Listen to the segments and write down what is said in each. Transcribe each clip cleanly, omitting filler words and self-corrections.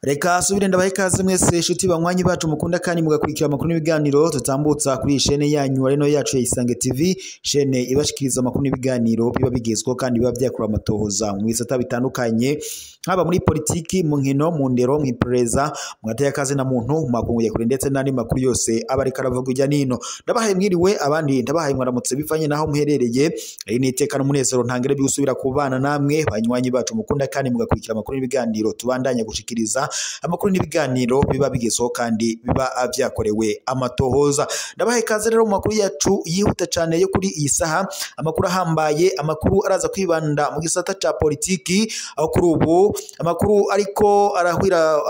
Reka subire ndabahe ikaze mwese inshuti banywanyi bacu mukunda kandi mugakurikira amakuru n'ibiganiro tutambutsa kuri iyi shene yanyu ari no yacu ya Isange TV, shene ibashikiriza amakuru n'ibiganiro biba bigezweho kandi biba byakura amatohoza mu bisata bitandukanye, haba muri politiki, mu nkino, mu ndero, mu iperereza, mu gateka kazi na muntu, mu makungu ya kure ndetse n'andi makuru yose aba ariko aravuga ijya nino. Ndabahaye mwiriwe, abandi ndabahaye mwaramutse bivanye naho muherereye. Iri ni iteka n'umunezero ntangere byo kubana namwe banywanyi bacu mukunda kandi mugakurikira amakuru n'ibiganiro tubandanya gushikiriza amakuru n'ibiganiro biba bigezeho kandi biba byakorewe amatohoza. Ndabahaye ikaze rero mu makuru yacu yihuta cyane yo kuri iyi saha, amakuru ahambaye, amakuru araza kwibanda mu gisata ca politiki, aho kuri ubu amakuru ariko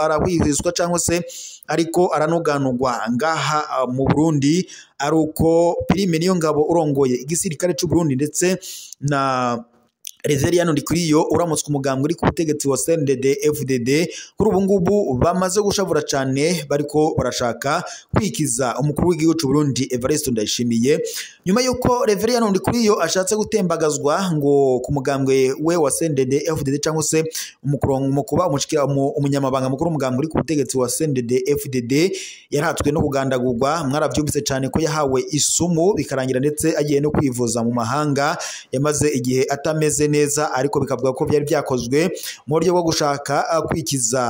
arahwirizwa cyangwa se ariko aranuganurwa ngaha mu Burundi ari uko Prime Niyongabo urongoye igisirikare c'u Burundi ndetse na Reverien Ndikuriyo uramutswe umugambwe uri ku butegetsi wa CNDD FDD, kuri ubu ngubu bamaze gushavura cyane, bariko barashaka kwikiza umukuru w'igihugu c'u Burundi Evariste Ndayishimiye, nyuma yuko Reverien Ndikuriyo ashatse gutembagazwa ngo ku mugambwe we wa CNDD FDD cyangwa se umukuba umushikira umunyamabanga mukuru umugambwe uri ku butegetsi wa CNDD FDD, yarahatswe no kugandagurwa. Mwaravyumvise cyane ko yahawe isumu bikarangira ndetse agiye no kwivuza mu mahanga, yamaze igihe atameze neza, ariko bikavuga ko byari byakozwe mu buryo bwo gushaka kwikiza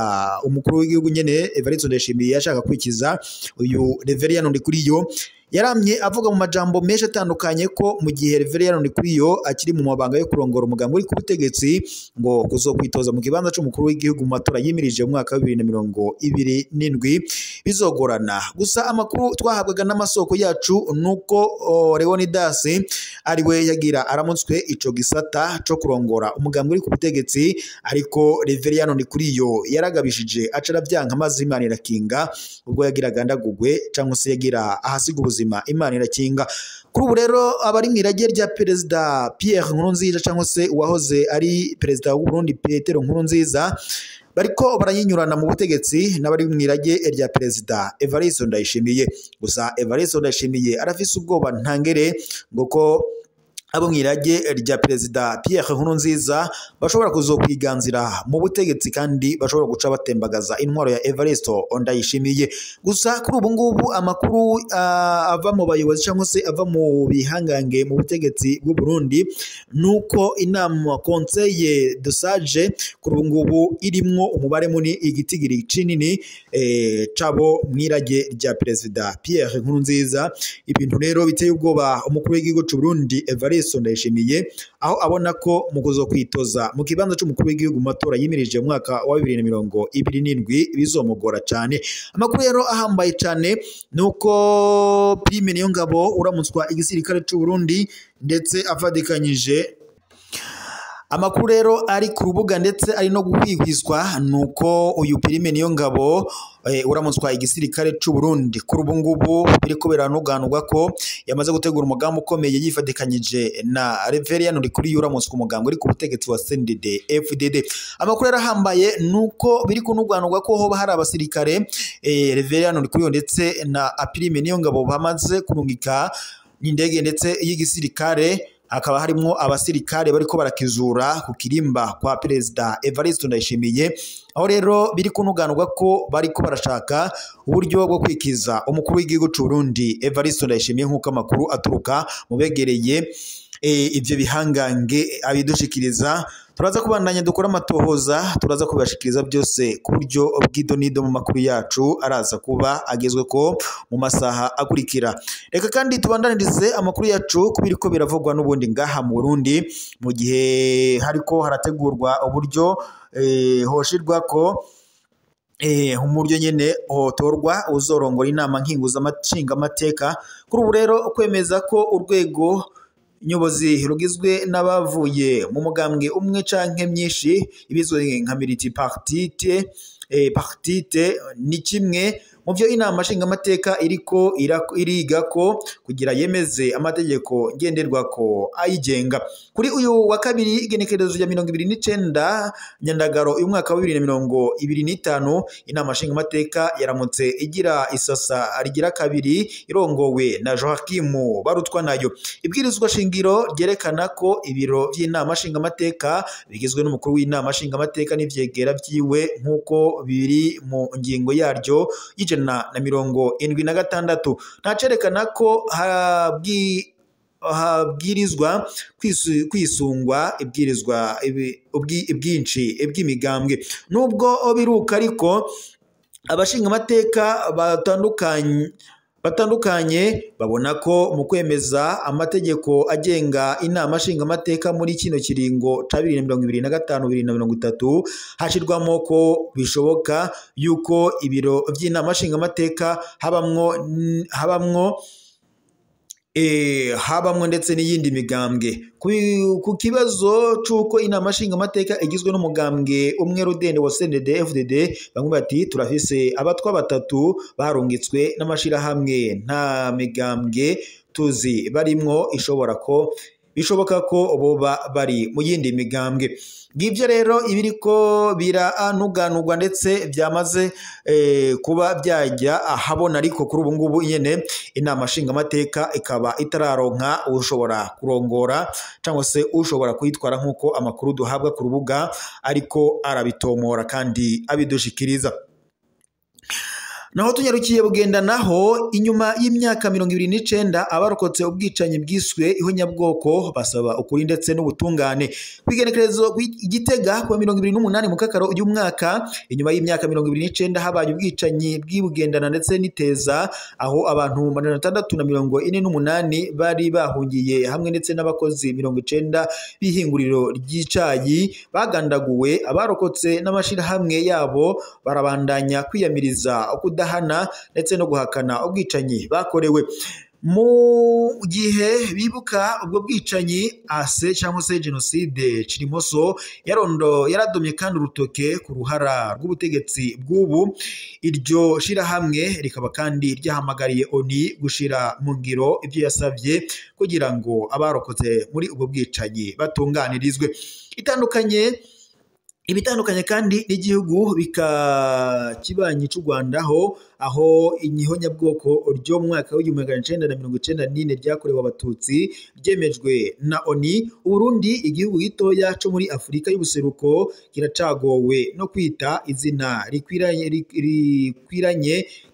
umukuru w'igihugu nyene Evariste Ndayishimiye yashaka kwikiza uyu Reverien Ndikuriyo. Yaramye avuga mu majambo menshi atandukanye ko mu gihe Reverien Ndikuriyo akiri mu mabanga yo kurongora umugambi uri ku butegetsi ngo kuzokwitoza mu kibanza c'umukuru w'igihugu mu matora yimirije mu mwaka wa 2027 bizogorana. Gusa amakuru twahabwaga n'amasoko yacu nuko Leonidas ariwe yagira aramutswe ico gisata co kurongora umugambi uri ku butegetsi, ariko Reverien Ndikuriyo yaragabishije aca aravyanka maze Imana irakinga ubwo yagira agandagugwe cyangwa se yagira ahasiga ubuzima, Imana irakinga. Kuri ubu rero abari mw'irage rya Perezida Pierre Nkurunziza cyangwa se uwahoze ari Perezida w'u Burundi Petero Nkurunziza bariko baranyinyurana mu butegetsi n'abari mw'irage rya Perezida Evariste Ndayishimiye. Gusa Evariste Ndayishimiye arafise ubwoba ntangere ngo ko abo mw'irage rya Perezida Pierre Nkurunziza bashobora kuzokwiganzira mu butegetsi kandi bashobora guca batembagaza intwaro ya Evariste Ndayishimiye. Gusa kuri ubu ngubu amakuru ava mu bayobozi cyangwa se ava mu bihangange mu butegetsi bw'u Burundi nuko inama Conseil de Sage kuri ubu ngubu irimwo umubare munini igitigiri cinini cabo mw'irage rya Perezida Pierre Nkurunziza. Ibintu rero biteye ubwoba umukuru w'igihugu c'u Burundi Evariste Ndayishimiye, aho abona ko mu kuzokwitoza mu kibanza c'umukuru w'igihugu mu matora yimirije mu mwaka wa 2027 bizomugora cyane. Amakuru rero ahambaye cyane nuko Prime Niyongabo uramutswa igisirikare c'u Burundi ndetse afadikanyije amakuru rero ari ku rubuga ndetse ari no gukwihwizwa nuko uyu Prime Niyongabo uramutswa igisirikare c'u Burundi kuri ubu ngubu biriko biranuganurwa ko yamaze gutegura umugambi ukomeye yifadikanyije na Reverien Ndikuriyo uramutswa umugambi uri ku butegetsi wa CNDD FDD. Amakuru yarahambaye nuko biri kunuganurwa ko hoba hari abasirikare Reverien Ndikuriyo ndetse na Prime Niyongabo bamaze kurungika n'indege ndetse y'igisirikare, hakaba harimwo abasirikare bariko barakizura ku kirimba kwa Perezida Evariste Ndayishimiye, aho rero biri kunuganurwa ko bariko barashaka uburyo bwo kwikiza umukuru w'igihugu c'u Burundi Evariste Ndayishimiye, nk'uko amakuru aturuka mu begereye ivyo bihangange abidushikiriza. Turaza kubandanya dukora amatohoza, turaza kubashikiriza byose ku buryo bw'idonido mu makuru yacu araza kuba agezwe ko mu masaha akurikira. Reka kandi tubandanirize amakuru yacu kubiriko biravugwa n'ubundi ngaha mu Burundi, mu gihe hariko harategurwa uburyo hoshirwa ko umuryo nyene hotorwa uzorongora inama nkinguzamashingamateka. Kuri ubu rero kwemeza ko urwego nyobozi rugizwe n'abavuye mu mugambwe umwe canke myinshi ibizwe nka multipartite partite ni kimwe Mu vyo inama nshingamateka iriko iriga ko kugira yemeze amategeko ngenderwako ayigenga. Kuri uyu wa kabiri igenekerezo rya 29 Nyandagaro uyu mwaka wa 2025, inama nshingamateka yaramutse igira isasa rigira kabiri irongowe na Joachim Barutwanayo. Ibwirizwa shingiro ryerekana ko ibiro vy'inama nshingamateka bigizwe n'umukuru w'inama nshingamateka n'ivyegera vyiwe nk'uko biri mu ngingo yaryo y'176. Ntacerekana ko habwirizwa kwisungwa ibwirizwa ibwinshi bw'imigambwe. Nubwo biruka ariko abashingamateka batandukanye babona ko mu kwemeza amategeko agenga inama nshingamateka muri kino kiringo ca 2025-2030 hashirwamo ko bishoboka yuko ibiro vy'inama nshingamateka habamwo ndetse n'iyindi migambwe. Ku kibazo c'uko inama nshingamateka igizwe n'umugambwe umwe rudende wa CNDD-FDD, bamwe bati turafise abatwa batatu barungitswe n'amashirahamwe, nta migambwe tuzi barimwo, ishobora ko bishoboka ko boba bari mu yindi migambwe. Ngivyo rero ibiriko biranuganurwa ndetse byamaze kuba byajya ahabona, ariko kuri ubu ngubu nyene inama nshingamateka ikaba itararonka ushobora kurongora cyangwa se ushobora kuyitwara nk'uko amakuru duhabwa ku rubuga ariko arabitomora kandi abidushikiriza. Naho tunyarukiye Bugenda, naho inyuma y'imyaka 29 abarokotse ubwicanyi bwiswe ihonyabwoko basaba ukuri ndetse n'ubutungane. Kwigenekerezo Igitega kuwa 28 Mukakaro uyu mwaka, inyuma y'imyaka 29 habaye ubwicanyi bw'Ibugendana ndetse n'Iteza, aho abantu 648 bari bahungiye hamwe ndetse n'abakozi 90 b'ihinguriro ry'icayi bagandaguwe. Abarokotse n'amashirahamwe yabo barabandanya kwiyamiriza ukudahana ndetse no guhakana ubwicanyi bakorewe. Mu gihe bibuka ubwo bwicanyi, ase cyangwa se genocide Cirimoso yaradomye kandi urutoke ku ruhara rw'ubutegetsi bw'ubu. Iryo shirahamwe rikaba kandi ryahamagariye ONU gushira mu ngiro ibyo yasavye kugira ngo abarokotse muri ubwo bwicanyi batunganirizwe. Ibitandukanye kandi n'igihugu bikakibanyi c'u Rwanda, aho ihonyabwoko ryo mu mwaka w'1994 ryakorewe Abatutsi ryemejwe na ONU. Uburundi, igihugu gitoya co muri Afurika y'ubuseruko, kiracagowe no kwita izina rikwiranye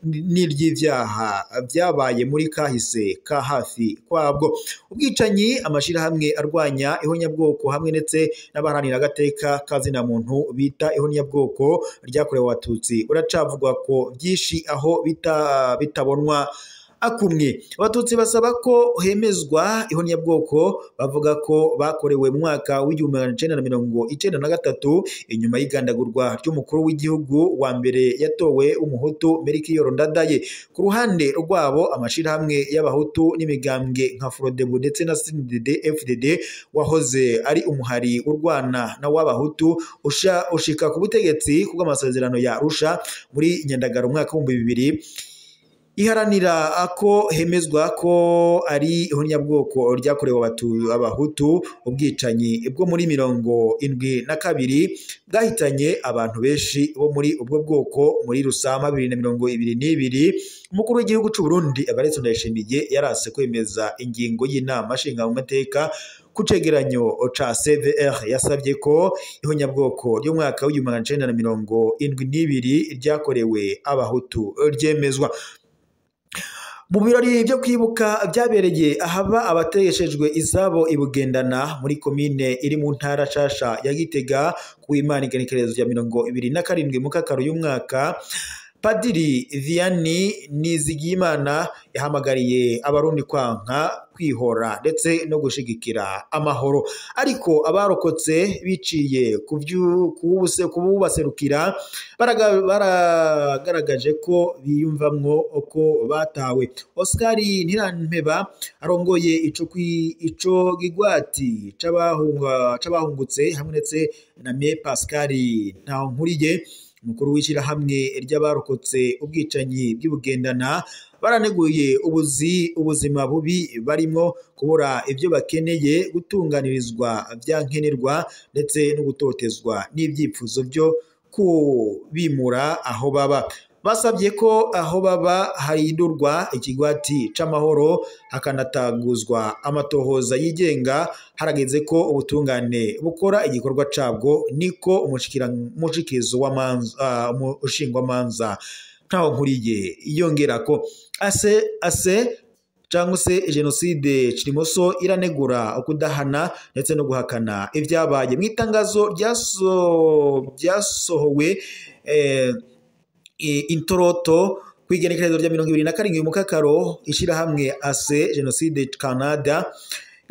n'iry'ivyaha vyabaye muri kahise ka hafi kwabwo. Ubwicanyi, amashirahamwe arwanya ihonyabwoko hamwe ndetse n'abaharanira agateka kazina muntu bita ihonyabwoko ryakorewe Abatutsi uracavugwa ko byinshi aho bitabonwa akumwe. Abatutsi basaba ko hemezwa ihonyabwoko bavuga ko bakorewe mu mwaka w'1993 inyuma y'igandagurwa ry'umukuru w'igihugu wa mbere yatowe w'umuhutu Melchior Ndadaye. Ku ruhande rwabo, amashirahamwe y'abahutu n'imigambwe nka Frodebu ndetse na CNDD-FDD wahoze ari umuhari urwana na w'abahutu ushika ku butegetsi kubw'amasezerano ya Arusha muri Nyandagaro umwaka w'2000, iharanira ko hemezwa ko ari ihonyabwoko ryakorewe Abahutu. Ubwicanyi bwo muri 72 bwahitanye abantu benshi bo muri ubwo bwoko. Muri Rusama 2022, umukuru w'igihugu c'u Burundi Evariste Ndayishimiye yarase kwemeza ingingo y'inama nshingamateka ku cegeranyo ca CVR yasavye ko ihonyabwoko ry'umwaka w'1972 ryakorewe Abahutu ryemezwa. Mu birori byo kwibuka byabereye ahaba abateshejwe izabo ibugendana muri komine iri mu ntara shasha ya Gitega ku Imana igenekerezo ya 27 Mukakaro y'umwaka, Padiri Vianney Nizigiyimana yahamagariye abarundi kwanka kwihora ndetse no gushigikira amahoro, ariko abarokotse biciye kububaserukira baragaragaje ko biyumvamwo ko batawe. Oscar Ntirampeba arongoye ico gigwati c'abahungutse hamwe ndetse na Me Pascal Ntahonkuriye Umukuru w'ishirahamwe ry'abarokotse ubwicanyi bw'Ibugendana baraneguye ubuzima bubi barimo, kubura ibyo bakeneye, gutunganirizwa vyankenerwa ndetse no gutotezwa n'ibyifuzo byo kubimura aho baba. Basabye ko aho baba hahindurwa ikigwati c'amahoro, hakanatanguzwa amatohoza yigenga. Harageze ko ubutungane bukora igikorwa cabwo, niko umushikizo w'amanza ushingwamanza Ntaho Nkuriye yongerako. Ase cyangwa se Jenoside Cirimoso iranegura ukudahana ndetse no guhakana ibyabaye. Mu itangazo ryasohowe intoroto kw'igenekerezo rya 27 Mukakaro, ishirahamwe Ase Jenoside Canada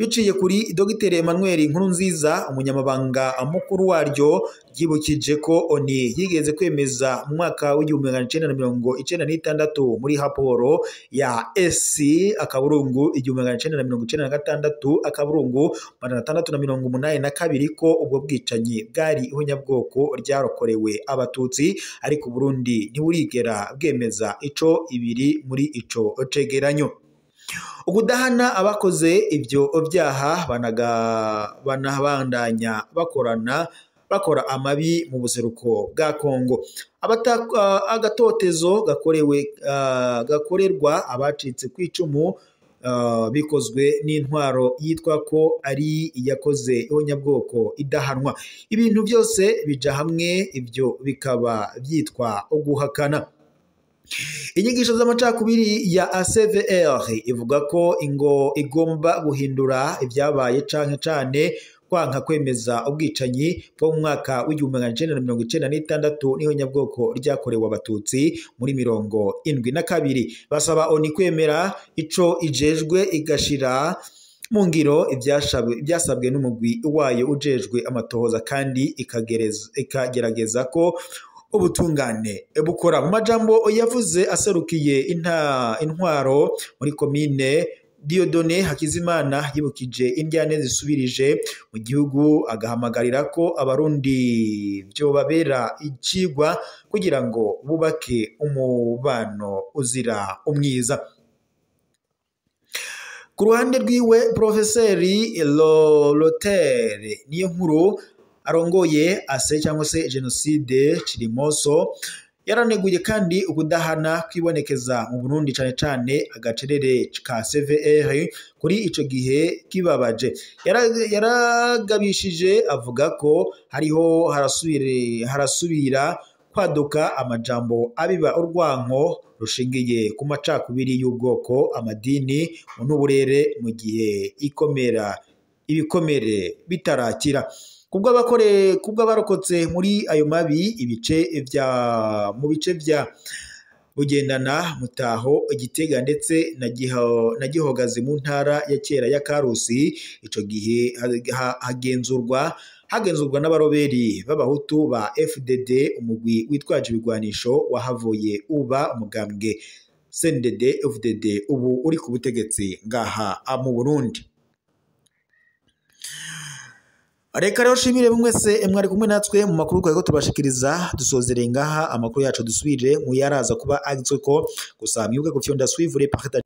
biciye kuri Dr Emmanuel Nkurunziza, umunyamabanga mukuru waryo, ryibukije ko ONU yigeze kwemeza mu mwaka w'1996 muri raporo ya SC akaburungu 1996 akaburungu 682 ko ubwo bwicanyi bwari ihonyabwoko ryarokorewe Abatutsi, ariko Burundi ntiburigera bwemeza ico ibiri muri ico cegeranyo. Ukudahana abakoze ibyo byaha banabandanya bakora amabi mu buseruko bwa Kongo. Agatotezo gakorerwa abacitse ku icumu bikozwe n'intwaro yitwa ko ari iyakoze ihonyabwoko idahanwa. Ibintu byose bija hamwe, ibyo bikaba byitwa uguhakana. Inyigisho z'amacakubiri ya ACVR ivuga ko ingo igomba guhindura ibyabaye canke cane kwanka kwemeza ubwicanyi bwo mu mwaka w'1996 n'ihonyabwoko ryakorewe Abatutsi muri 72. Basaba ONU kwemera ico ijejwe igashira mu ngiro ibyasabwe n'umugwi wayo ujejwe amatohoza, kandi ikagerageza ko ubutungane bukora. Mu majambo yavuze aserukiye intwaro muri komine, Dieudonné Hakizimana yibukije indyane zisubirije mu gihugu, agahamagarira ko Abarundi vyobabera icigwa kugira ngo bubake umubano uzira umwiza. Ku ruhande rwiwe, Profeseri Lothaire Niyonkuru arongoye Ase cyangwa se Jenoside Cirimoso yaraneguye kandi ukudahana kwibonekeza mu Burundi, cane cane agacerere ka CVR kuri ico gihe kibabaje. Yaragabishije avuga ko hariho harasubira kwaduka amajambo abiba urwanko rushingiye ku macakubiri y'ubwoko, amadini n'uburere, mu gihe ibikomere bitarakira. Kubw'abarokotse muri ayo mabi, mu bice bya Bugendana, Mutaho, Gitega ndetse na Gihogazi mu ntara ya kera ya Karusi, ico gihe hagenzurwa n'abaroberi b'Abahutu ba FDD, umugwi witwaje ibigwanisho wahavuye uba umugambwe CNDD FDD ubu uri ku butegetsi ngaha mu Burundi. Reka rero shimire mwese mwari kumwe natwe mu makuru twari tubashikiriza. Dusozereye ngaha amakuru yacu, dusubire mu yaraza kuba agizwe ko gusa mwibuke gufyonda suivre, partage.